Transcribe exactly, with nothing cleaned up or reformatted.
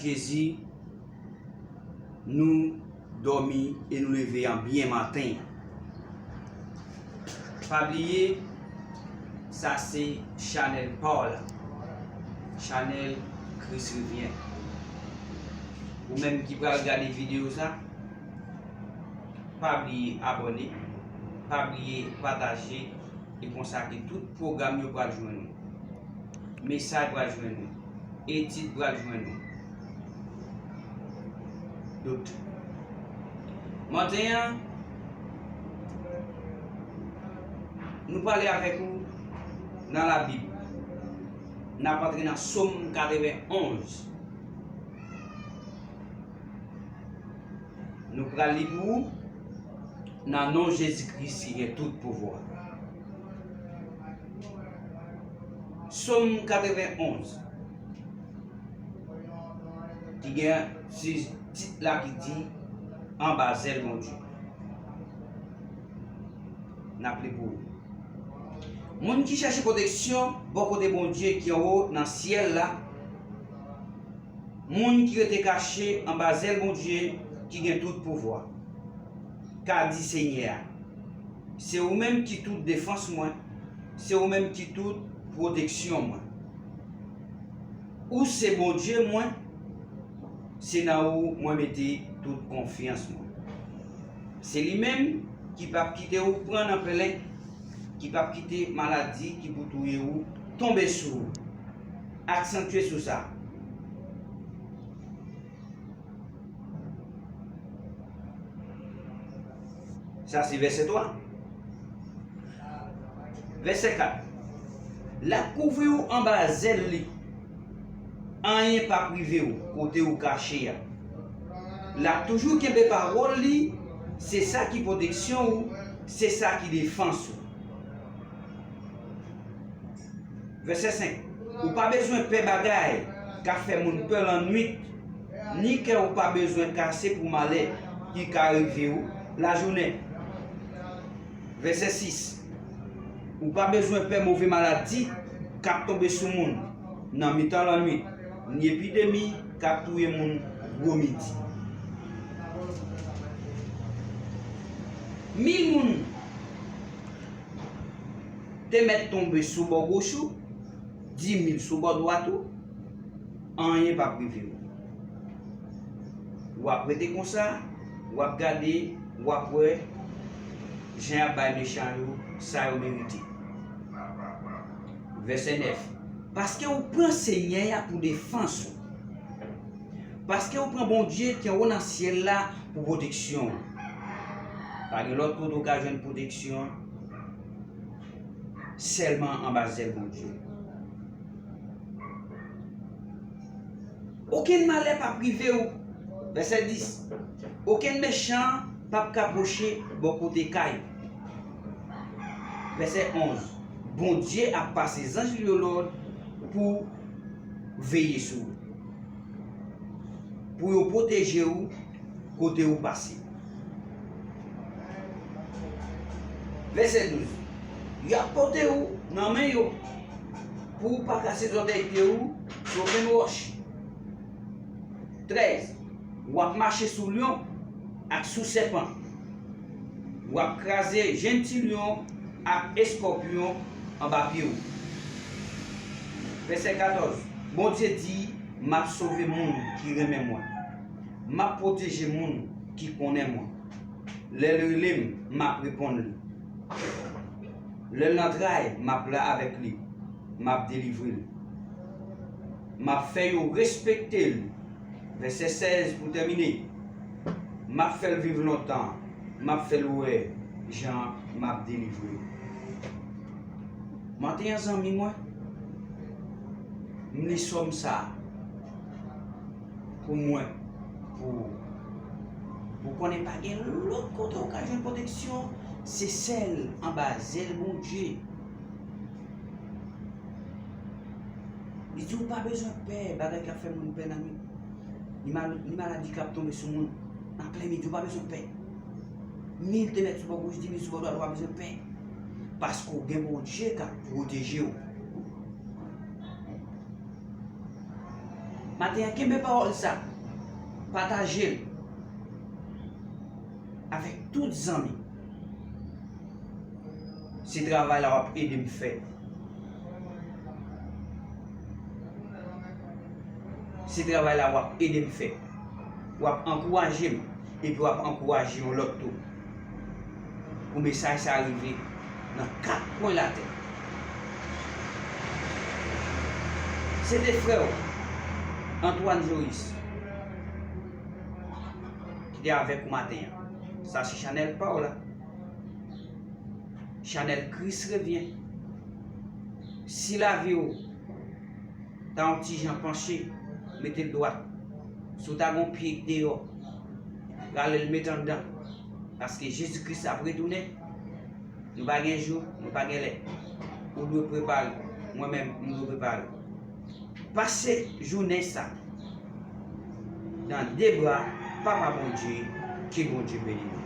Jezi, nou dòmi e nou leve an byen maten. Pa bliye, sa se chanèl pa w la, chanèl Kris Revyen. Ou menm ki pral gade videyo sa, pa bliye abòne, pa bliye pataje, e konsa ke tout pwogram yo pral jwenn ou. Mesaj pral jwenn ou. Etid pral jwenn ou. Donk, maten an, nou prale avèk ou nan Labib. N ap antre nan Sòm katrevenn onz. Nou pral li pou ou nan non Jezi Kris ki gen tout pouvwa. Sòm katrevenn onz, ki gen ti tit la ki di, Anba zèl Bondye. N ap li pou ou. Moun ki chèche pwoteksyon bò kote Bondye ki anwo nan syèl la, moun ki rete kache anba zèl Bondye ki gen tout pouvwa, ka di Senyè a, se ou menm ki tout defans mwen, se ou menm ki tout pwoteksyon mwen. Ou se Bondye mwen, se nan ou mwen mete tout konfyans mwen. Se li menm ki p ap kite ou pran nan plen, ki p ap kite maladi ki pou touye ou tonbe sou ou. Aksantye sou sa. Sa se vèsè twa. Vèsè kat. L ap kouvri w anba zèl li. Anyen p ap rive w kote w kache a. L ap toujou kenbe pawòl li, se sa ki pwoteksyon ou, se sa ki defans ou. Vèsè senk. Ou pa bezwen pè bagay k ap fè moun pè lannwit, ni kè ou pa bezwen kase pou malè ki ka rive w lajounen. Vèsè sis. Ou pa bezwen pè move maladi k ap tonbe sou moun nan mitan lannwit, ni epidemi k ap touye moun gwo midi. Mil moun te mèt tonbe sou bò goch ou, di mil sou bò dwat ou, anyen p ap rive w. W ap rete konsa, w ap gade, w ap wè jan y ap bay mechan yo sa yo merite. Vèsè nèf. Paske ou pran Senyè a pou defans ou. Paske ou pran Bondye ki anwo nan syèl la pou pwoteksyon ou. Pa gen lòt kote ou ka jwenn pwoteksyon, sèlman anba zèl Bondye. Okenn malè p ap rive w. Vèsè dis. Okenn mechan p ap ka pwoche bò kote kay ou. Vèsè onz. Bondye ap pase zanj li yo lòd pou veye sou ou, pou yo pwoteje w kote ou pase. Vèsè douz. Y ap pote ou nan men yo pou w pa kase zòtèy pye ou sou okenn wòch. Trèz. W ap mache sou lyon ak sou sèpan. W ap kraze jenn ti lyon ak eskòpyon anba pye w. Vèsè katòz. Bondye di, M ap sove moun ki renmen mwen. M ap pwoteje moun ki konnen mwen. Lè l rele m, m ap reponn li. Lè l nan tray, m ap la avèk li. M ap delivre l. M ap fè yo respekte l. Vèsè sèz pou tèmine. M ap fè l viv lontan. M ap fè l wè jan m ap delivre l. Maten an, zanmi mwen, m li sòm sa a pou mwen, pou, pou konnen pa gen lòt kote ou ka jwenn pwoteksyon, se sèl anba zèl Bondye. Li di ou pa bezwen pè bagay k ap fè moun pè nan nwit, ni mal-, ni maladi k ap tonbe sou moun nan plen midi, ou pa bezwen pè. Mil te mèt sou bò goch, di mil sou bò dwat, ou pa bezwen pè. Paske w gen Bondye k ap pwoteje w. Maten an, kenbe pawòl sa. Pataje l avèk tout zanmi. Se travay la w ap ede m fè. Se travay la w ap ede m fè. W ap ankouraje m, epi w ap ankouraje yon lòt tou. Pou mesaj sa rive nan kat kwen latè. Se te frè w, Antoine Joris, ki te avèk ou maten an. Sa se chanèl pa w la. Chanèl Kris Revyen. Si lavi w ta yon ti jan panche, mete l dwat. Si w ta gen yon pye deyò, rale l met anndan. Paske Jezi Kris ap retounen. Nou pa gen jou, nou pa gen lè. Ou dwe prepare. Mwen menm, m dwe prepare. Pase jounen sa nan de bra Papa Bondye, ke Bondye beni nou.